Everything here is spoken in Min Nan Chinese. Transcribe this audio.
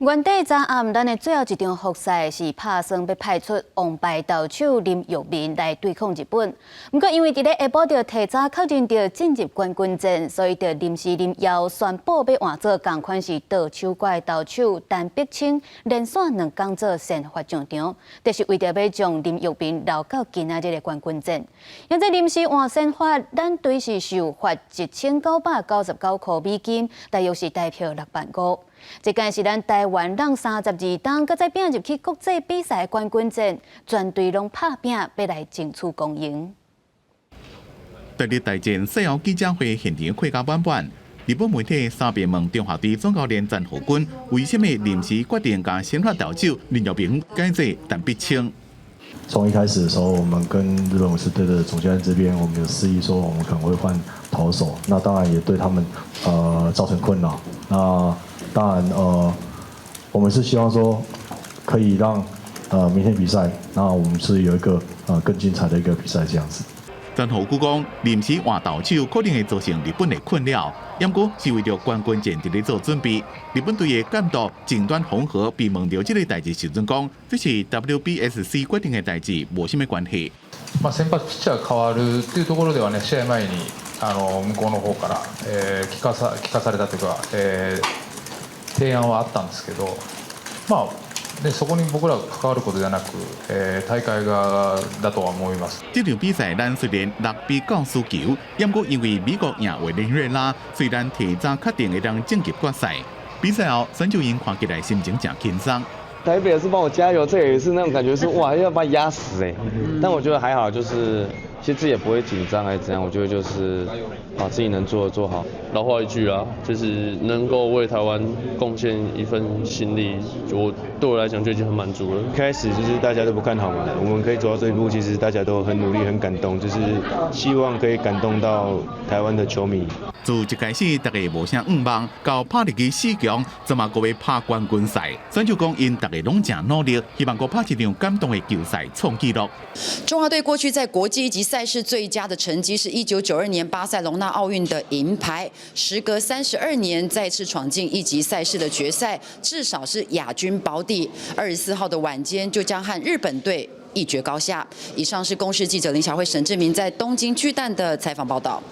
原底昨暗，咱的最後一場複賽是拍算欲派出王牌投手林育民來對抗日本。毋過因為佇咧下晡就提早確認著進入冠軍戰，所以就臨時臨要宣布欲換做仝款是投手掛的投手陳碧清，連續兩工做先發上場，就是為著欲將林育民留到今仔日的冠軍戰。因這臨時換先發，咱隊是受罰1999塊美金，大約是台票6萬5。這屆是咱台灣人32冬，閣再拼入去國際比賽冠軍戰，全隊攏拍拚欲來爭取光榮。台日大戰賽後記者會現場開甲滿滿，日本媒體三遍問中華隊總教練陳浩君，為啥物臨時決定共先發投手林育民改做陳碧清？從一開始的時候，我們跟日本武士隊的總教練這邊，我們有示意說我們可能會換投手，那當然也對他們造成困擾。那當然我們是希望說可以讓明天比賽，那我們是有一個更精彩的一個比賽這樣子。陳浩君講，臨時換投手可能會造成日本的困擾，毋過是為著冠軍戰佇咧做準備。日本隊的監督靜端紅河被問著這个代誌時陣講，這是 WBSC 決定的代誌，無啥物關係。まあ先発ピッチャー変わるっていうところではね、試合前に向こうの方から聞かされたというか、提案はあったんですけど、まあでそこに僕らが関わることじゃなく、大会がだとは思います。這場比賽咱雖然6比9輸球，毋過因為美國贏委內瑞拉，雖然提早確定會當晉級決賽。比賽後，選手𪜶看起來心情誠輕鬆。台北也是幫我加油，這也是那種感覺是哇要把你壓死哎，但我覺得還好，就是其實自己也不會緊張還是怎樣，我覺得就是把自己能做的做好。老話一句啊，就是能夠為台灣貢獻一份心力，我對我來講就已經很滿足了。一開始就是大家都不看好嘛，我們可以走到這一步，其實大家都很努力，很感動，就是希望可以感動到台灣的球迷。自一開始，大家無啥願望，到拍入去四強，這馬閣欲拍冠軍賽。選手講，𪜶逐家攏誠努力，希望閣拍一場感動的球賽創紀錄。中華隊過去在國際一級賽事最佳的成績是1992年巴塞隆納奧運的銀牌，時隔32年再次闖進一級賽事的決賽，至少是亞軍保底。24號的晚間就將和日本隊一決高下。以上是公視記者林小慧、沈志明在東京巨蛋的採訪報道。